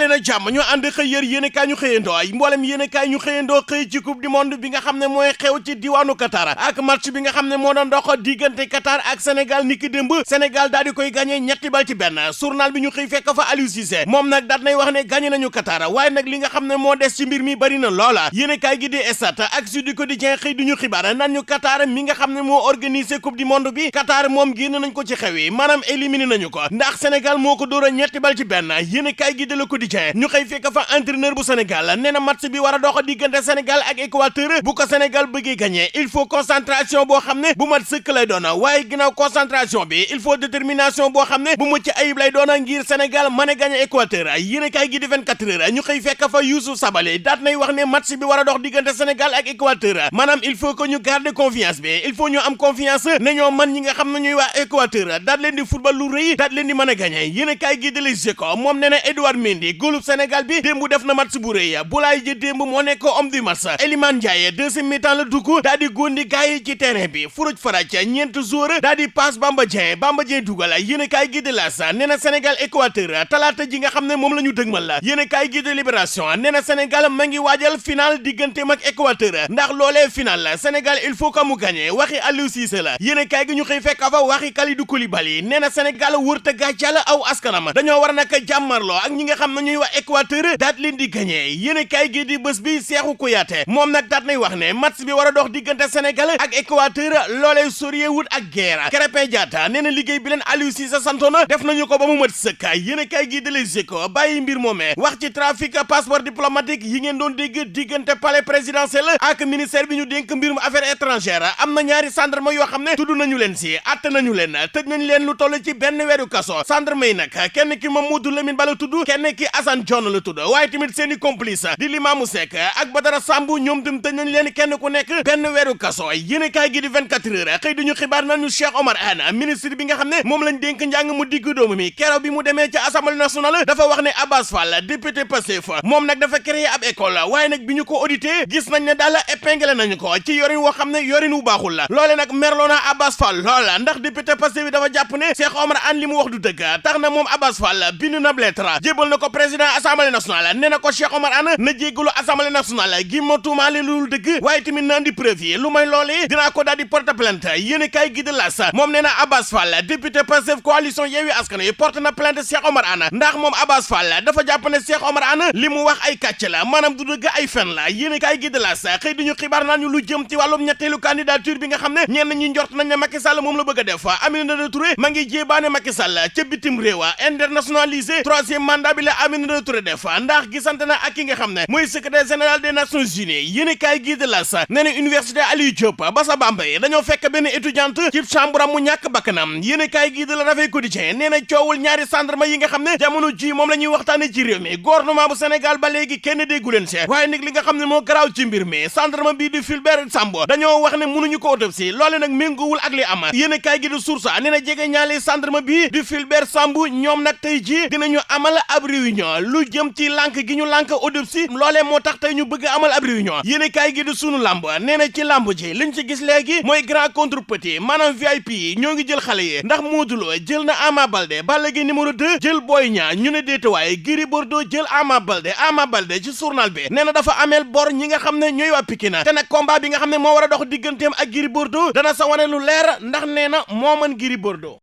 dalee na jàmm ñu ànd xëy yër yéenekaay ñu xëyandoo mboolem yéenekaay ñu xëyandoo xëy ci coupe du monde bi nga xam ne mooy xew ci diwaanu Qatar ak match bi nga xam ne moo doon dox diggante Qatar ak Sénégal niki démb Sénégal daal di koy gagné ñetti bal ci benn journal bi ñu xëy fekk fa Aliou Cissé moom nag daat nay wax ne gagné nañu Qatar waaye nag li nga xam ne moo des ci mbir mi bari na loola yéenekaay gi di Stades ak Sud Quotidien xëy duñu xibaar naan ñu Qatar mi nga xam ne moo organisé coupe du monde bi Qatar moom génn nañ ko ci xew yi maanaam éliminé nañu ko ndax Sénégal moo ko dóora ñetti bal ci benn yéenekaay gi de Le Quotidien ñu xëy fekk fa entraîneur bu Sénégal nee na match bi war a dox diggante Sénégal ak Équateur bu ko Sénégal bëggee gagné il faut concentration boo xam ne bu mat sëkk lay doona waaye ginnaaw concentration bi il faut détermination boo xam ne bu mucc ayib lay doona ngir Sénégal mën a gagné Équateur yéenekaay gi di 24 heures ñu xëy fekk fa Youssouf Sabaly daat nay wax ne match bi war a dox diggante Sénégal ak Équateur maanaam il faut que ñu garder confiance bi il faut ñu am confiance ne ñoo man ñi nga xam ne ñuy waa Équateur daat leen di football lu rëy daat leen di mën a gagné yéenekaay gi di Les Échos moom nee na Edouard Mendy góolub Sénégal bi démb def na match bu rëy Boulaye Dia démb moo nekk homme du match Elimane Ndiaye deuxième mi-temps la dugg daal di góondi gaay yi ci terrain bi furuj faraj ñeent joueur daal di passe Bamba Dieng dugal yéenekaay gi di L'As nee na Sénégal Équateur talaata ji nga xam ne moom la ñu dëgmal la yéenekaay gi di Libération nee na Sénégal ma ngi waajal final digganteem ak Équateur ndax loolee final la Sénégal il faut que mu gagné waxi Aliou Cissé la yéenekaay gi ñu xëy fekk fa waxi Kalidou Koulibaly nee na Sénégal wërta gàccal aw askanam dañoo war nag jàmmarloo ak ñi nga xam ne ñuy waa Équateur daat leen di gagné yéenekaay gi di bés bi Cheikhou Kouyaté moom nag daat nay wax ne match bi war a dox diggante Sénégal ak Équateur loolee sorié wut ak guerre Krépin Diatta nee na liggéey bi leen Aliou Cissé santoon def nañu ko ba mu mat sëkk yéenekaay gi di Les Échos bàyyi mbir moomee wax ci trafic passeport diplomatique yi ngeen doon dégg diggante palais présidentiel ak ministère bi ñu dénk mbirum affaires étrangères am na ñaari gendarme yoo xam ne tudd nañu leen si atte nañu leen tëj nañu leen lu toll ci benn weeru kaso gendarme yi nag kenn ki Mamadou Lamine Ba la tudd kenn ki Assane Dione la tudd waaye tamit seeni complice di Limamou Seck ak Badara Samb ñoom tam tëj nañu leen kenn ku nekk benn weeru kaso yéenekaay gi di 24 heures xëy duñu xibaar nañu Cheikh Omar Anne ministre bi nga xam ne moom lañ dénk njàng mu digg doomu mi keroog bi mu demee ci assemblée nationale dafa wax ne Abbas Fall député Pastef moom nag dafa créer ab école waaye nag bi ñu ko audité gis nañ ne daal épinglé nañu ko ci yorin woo xam ne yorin wu baaxul la loole nag merloo na Abbas Fall loola ndax député Pastef bi dafa jàpp ne Cheikh Omar Anne li mu wax du dëgg tax na moom Abbas Fall bind na lettre jébal na ko président assemblée nationale nee na ko Cheikh Omar Anne na jéggalu assemblée nationale gi ma tuumaale lu dëgg waaye tamit na andi preuve yi lu may loolee dinaa ko daal di porte plainte yéen kay gi de L'As moom nee na Abbas Fall député Pastef coalition Yewwi Askan Wi porte na plainte Cheikh Omar Anne ndax moom Abbas Fall dafa jàpp ne Cheikh Omar Anne li mu wax ay kàcc la maanaam du dëgg ay fen la yéen kay gi de L'As xëy duñu xibaar naan ñu lu jëm ci wàllum ñetteelu candidature bi nga xam ne ñenn ñi njort nañ ne Macky Sall moom la bëgg a def Aminata Touré ma ngi jéebaane Macky Sall ca bitim réew internationalisé troisième mandat bi la Aminata Touré def ndax gisante na ak ki nga xam ne mooy secrétaire général des Nations Unies yéen kay gi de L'As nee na université Aliou Diop ba sa Bambey dañoo fekk benn étudiante ci chambre am mu ñàkk bakkanam yéen kay gi de La Réveil Quotidien nee na coowul ñaari gendarme yi nga xam ne jamono ji moom la ñuy waxtaane ci réew mi gouvernement bu Sénégal ba léegi kenn déggu leen ci waaye nag li nga xam ne moo garaaw ci mbir mi gendarme bii di Fulbert Sambou dañoo wax ne mënuñu ko autopsie loole nag méngoowul ak li am yéen kay gi de Source nee na jege ñaali gendarme bii di Fulbert Sambou ñoom nag tey ji dinañu amal ab réunion lu jëm ci lànk gi ñu lànk autopsie loolee moo tax tey ñu bëgg amal ab réunion yéen kay gi de sunu lamb nee na ci lamb ji liñ ci gis léegi mooy grand contre petit maanaam VIP yi ñoo ngi jël xale yi ndax Modou Lo jël na Ama Baldé Balla Gaye numéro 2 jël Boy Niang ñu ne déetuwaay Gris Bordeaux jël Ama Baldé ci journal bi nee na dafa ameel bor ñi nga xam ne ñooy waa Pikine te nag combat bi nga xam ne moo war a dox digganteem ak Gris Bordeaux dana sa wane lu leer ndax nee na moo mën Gris Bordeaux